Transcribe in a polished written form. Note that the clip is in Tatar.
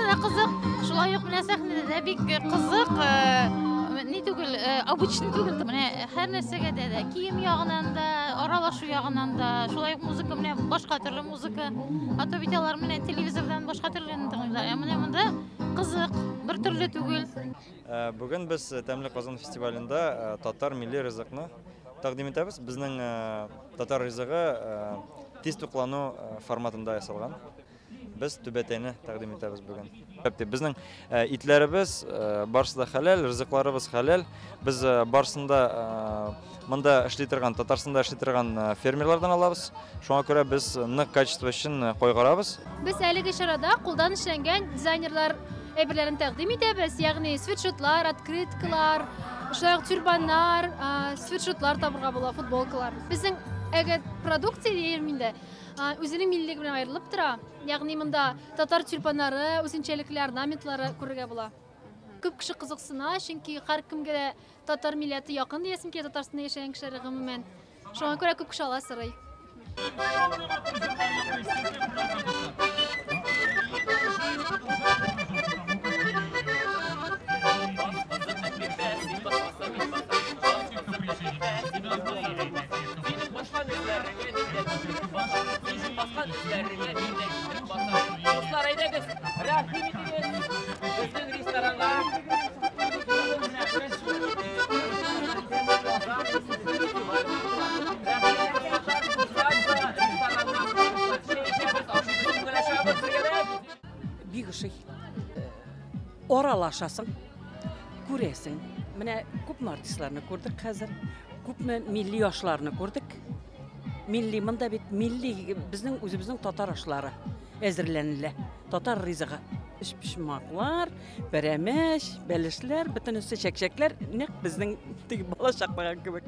да кызык. Шулай ук менә сәхнәдә дә бик кызык. Ни түгел, обычный түгел. Менә һәр нәрсәгә дә, кием ягыннан да, аралашу ягыннан да, шулай ук музыка менә башка төрле музыка. А то бит алар менә телевизордан башка төрле тыңлыйлар. Ә менә монда кызык, бер төрле түгел. Бүген без Тәмле Казан фестивалендә татар милли ризыкны тәкъдим итәбез. Безнең татар ризыгы тиз туклану форматында ясалган. Без түбәтәйне тәкъдим итәбез бүген. Безнең итләребез барысы да хәләл, ризыкларыбыз хәләл. Без барысын да монда эшли торган, Татарстанда эшли торган фермерлардан алабыз. Шуңа күрә без нык качество өчен кайгырабыз. Без әлеге чарада кулдан эшләнгән дизайнерлар әйберләрен тәкъдим итәбез, ягъни свитшотлар, открыткалар, шулай ук тюрбаннар, свитшотлар табырга була, футболкалар. Безнең әгәр продукция дияр инде, үзенең миллилеге белән аерылып тора. Ягъни монда татар тюльпаннары, үзенчәлекле орнаментлары күрергә була. Күп кеше кызыксына, чөнки һәркемгә дә татар милләте якын диясем килә, Татарстанда яшәгән кешеләр гомумән. Шуңа күрә күп кеше ала сорый. Дуслар, әйдәгез, рәхим итегез безнең ресторанга. Бик ошый. Аралашасың, күрәсең. Менә күпме артистларны күрдек хәзер, күпме милли ашларны күрдек. Милли, монда бит милли, безнең үзебезнең татар ашлары әзерләнелә. Татар ризыгы. Өчпочмаклар, пәрәмәч, бәлешләр, бөтенесе чәкчәкләр нәкъ безнең теге бала чактагы кебек.